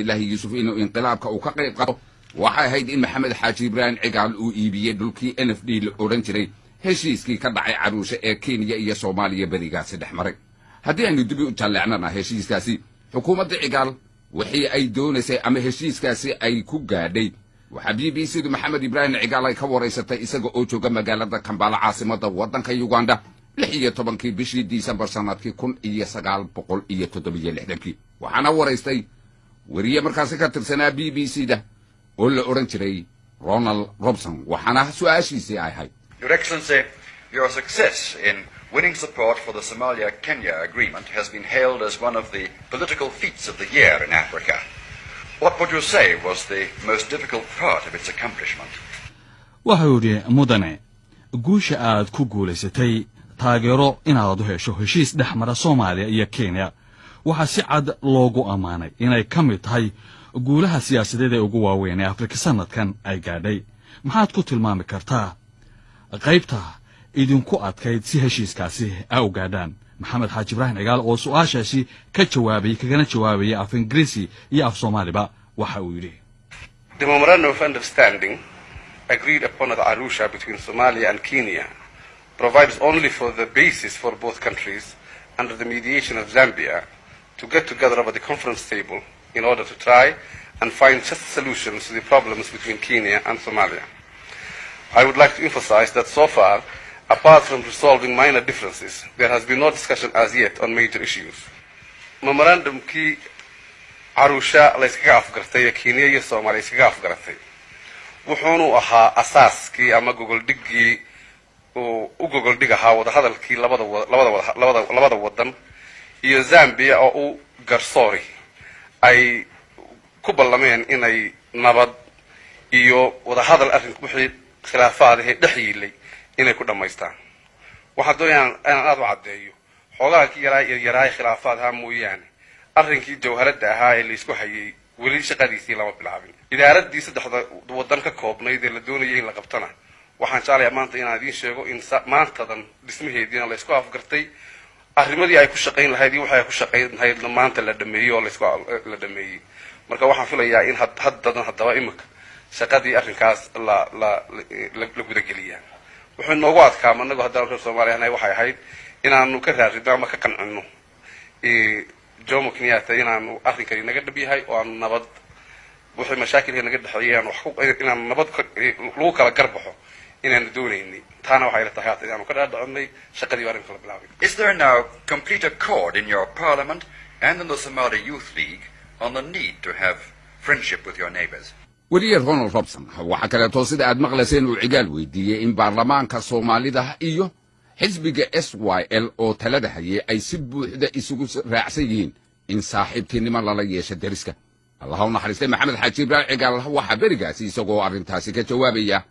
Cabdilaahi Yuusuf inuu inqilaabka uu ka qayb qaato waxay ahayd in Maxamed Xaaji Ibraahim Cigaal uu iibiyey dhulkii NFD la odhan jiray, heshiiskii ka dhacay Caruushe ee Kenya iyo Soomaaliya berigaasi dhex maray. Haddii aynu dibi u jalleecnana heshiiskaasi, xukuumadda Cigaal wixii ay doonaysay ama heshiiskaasi ay ku gaadhay, waxaa BBC du Maxamed Ibraahim Cigaal ay ka waraysatay isaga oo jooga magaalada Kambala, caasimadda waddanka Uganda, 16-kii bishii Disembar sanadkii 1967-kii. Waxaana waraystay weriye markaasi ka tirsanaa BBC da oo la odhan jiray Ronald Robson, waxaana su-aashiisii ay ahayd: Your Excellency, your success in winning support for the Somalia-Kenya agreement has been hailed as one of the political feats of the year in Africa. What would you say was the most difficult part of its accomplishment? Waxau yidhi: "Mudane, guusha aad ku guulaysatay taageero inaad u hesho heshiis dhex mara Soomaaliya iyo Kenya waxaa si cad loogu ammaanay inay ka mid tahay guulaha siyaasadeed ee ugu waaweyn ee Afrika sannadkan ay gaadhay. Maxaad ku tilmaami kartaa qaybta idinku adkayd si heshiiskaasi a u gaadhaan?" Maxamed Xaaji Ibraahim Cigaal oo su'aashaasi ka jawaabayay, kagana jawaabayay af Ingiriisi iyo af Soomaaliba, waxa uu yidhi: The memorandum of understanding agreed upon at Arusha between Somalia and Kenya provides only for the basis for both countries, under the mediation of Zambia, to get together over the conference table in order to try and find just solutions to the problems between Kenya and Somalia. I would like to emphasize that so far, apart from resolving minor differences, there has been no discussion as yet on major issues. Memorandumkii Caruusha la iskaga afgartay ee Kenya iyo Soomaaliya iskaga afgaratay wuxuunu ahaa asaaskii ama gogoldhiggii uu u gogoldhig ahaa wadahadalkii labada wadan iyo Zambia oo u garsoori ay ku ballameen inay nabad iyo wadahadal arrin wixii khilaafaadahee dhex yiilay inay ku dhammaystaan. Waxaan doonaya inaan aada u caddeeyo, xoogaha ki yaraa yaryaraay khilaafaad ahaa mooyaane, arrinkii jawharadda ahaa ee laysku hayay weli shaqadiisii lama bilaabin. Idaaradii saddexda waddan ka koobnayd ee la doonayay in la qabtana, waxaan jeclayaa maanta inaan idiin sheego in maantadan dhismaheediina laysku afgartay, arrimadii ay ku shaqayn lahayd iyo waxay ay ku shaqayn lahaydna maanta la dhameeyey oo laysku la dhameeyey. Marka waxaan filayaa in haddadan haddaba imika shaqadii arrinkaas la gudageliyaa. Wuxuu inoogu adkaama anagu haddaan reer Soomaaliya nahay waxay ahayd inaanu ka raaridno ama ka qancino Jomo Kenyatta inaanu arrinkani naga dhab yahay oo aanu nabad wixii mashaakilka naga dhexeeyay aanu wax ku inaanu nabad lagu kala garbaxo inaanu doonaynay. Taana waxay la tahay haata inaanu ka dhaadhacinay, shaqadii baa arrinka la bilaabay. Is there now complete accord in your parliament and in the Somali Youth League on the need to have friendship with your neighbors? Weliye Ronald Robson waxaa kaleeto, sida aad maqlayseen, uu Cigaal weydiiyey in baarlamaanka Soomaalida iyo xisbiga SYL oo talada hayay ay si buuxda isugu raacsan yihiin in saaxiibtinimo lala yeesho deriska. Allaha u naxariistay Maxamed Xaaji Ibraahim Cigaal waxaa berigaasi isagoo arrintaasi ka jawaabaya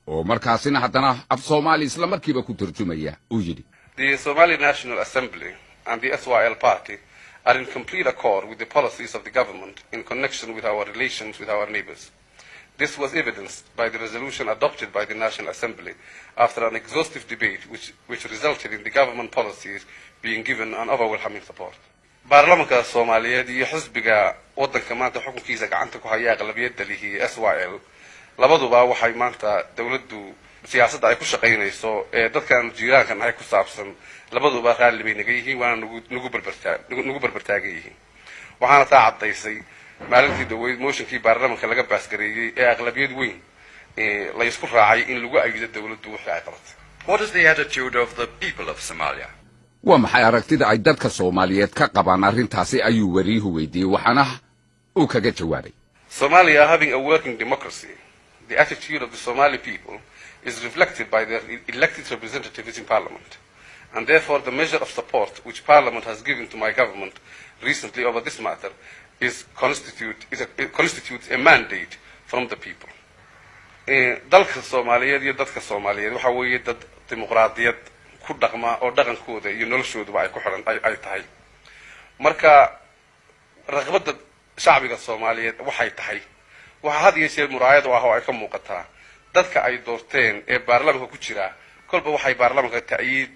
oo markaasina haddana af Soomaali isla markiiba ku turjumaya uu yidhi: The Somali National Assembly and the SYL party are in complete accord with the policies of the government in connection with our relations with our neighbors. This was evidenced by the resolution adopted by the National Assembly after an exhaustive debate which resulted in the government policies being given an overwhelming support. Baarlamanka Soomaaliyeed iyo xisbiga waddanka maanta xukunkiisa gacanta ku haya aqlabiyadda lihi, SYL, labaduba waxay maanta dawladdu siyaasadda ay ku shaqaynayso ee dadkan jiiraanka nahay ku saabsan labaduba raalli bay naga yihiin, waana nagu berbertaagan yihiin. Waxaana taa caddaysay maalintii dhaweyd motionkii baarlamanka laga baasgareeyey ee aqlabiyad weyn la isku raacay in lagu ayido dawladdu wixii ay qabatay. What is the attitude of the people of Somalia? Waa maxay aragtida ay dadka Soomaaliyeed ka qabaan arrintaasi, ayuu wariyuhu weydiiyey, waxaana uu kaga jawaabay: Somalia having a working democracy, the attitude of the Somali people is reflected by their elected representatives in parliament. And therefore the measure of support which parliament has given to my government recently over this matter constitutes a mandate from the people. Dalka Soomaaliyeed iyo dadka Soomaaliyeed waxa weeye dad dimuqraadiyad ku dhaqma oo dhaqankooda iyo noloshooduba ay ku xidhan ay tahay. Marka raqbadda shacbiga Soomaaliyeed waxay tahay waxaa had iyo jeer muraayad u ah oo ay ka muuqataa dadka ay doorteen ee baarlamanka ku jira. Kolba waxay baarlamanka ta'yiid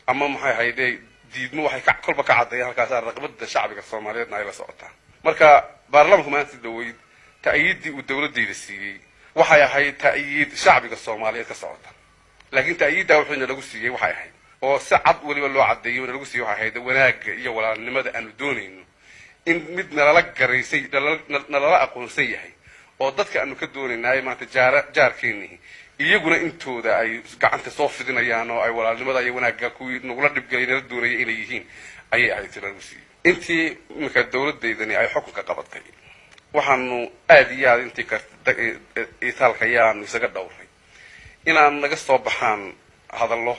ama maxay hayde diidmo waxay kolba ka caddeeyaan halkaas raqbadda shacbiga Soomaaliyeedna ay la socotaa. Marka Marka baarlamaanku maanta dhaweyd ta'yiiddii uu dawladdayda siiyey waxay ahayd ta'yiid shacbiga Soomaaliyeed ka socota, laakiin ta'yiiddaa wuxuu nalagu siiyey waxay ahayd, oo si cad weliba loo caddeeyo nalagu siiyey, waxay ahayd wanaagga iyo walaalnimada aanu doonayno in mid nalala garaysay, nalala aqoonsan yahay, oo dadka aanu ka doonaynaayo maanta jaara jaarkeennii iyaguna intooda ay gacanta soo fidinayaan oo ay walaalnimada iyo wanaagga kuwii nagula dhibgelay nala doonaya inay yihiin ayay ahayd si nalagu siiyey. Intii iminka dawladdaydani ay xukunka qabatay, waxaanu aada iyo aada intii itaalka yaanu isaga dhowray inaan naga soo baxaan hadallo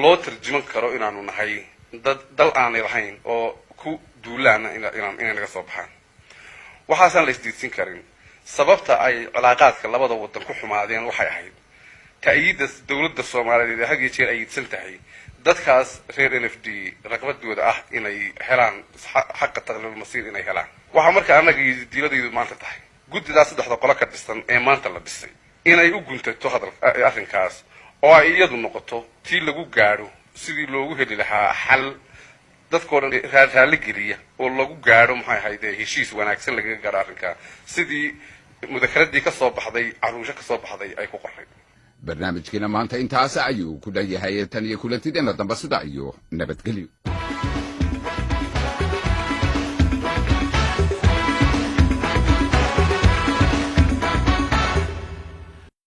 loo tarjuman karo inaanu nahay dad dal aanay lahayn oo ku duulaana inay naga soo baxaan. Waxaasaan la isdiidsin karin sababta ay cilaaqaadka labada waddan ku xumaadeen waxay ahayd ta'yiidda dawladda Soomaaliyeed ee had iyo jeer ayidsan tahay dadkaas reer NFD raqbadooda ah inay helaan xaqa taqriirulmasiir inay helaan. Waxaa marka annaga diiladaydu maanta tahay guddidaas saddexda qolo ka dhisan ee maanta la dhisay inay u guntato hadal arrinkaas oo ay iyadu noqoto tii lagu gaadho sidii loogu heli lahaa xal dadkoo dhan raalli geliya oo lagu gaadho, maxay ahayde, heshiis wanaagsan lagaga gaadho arrinkaa, sidii mudakaradii ka soo baxday Caruusho ka soo baxday ay ku qoray. Barnaamijkiina maanta intaas ayuu ku dhan yahay. Tan iyo kulantideenna dambe, sida iyo nabadgelyo.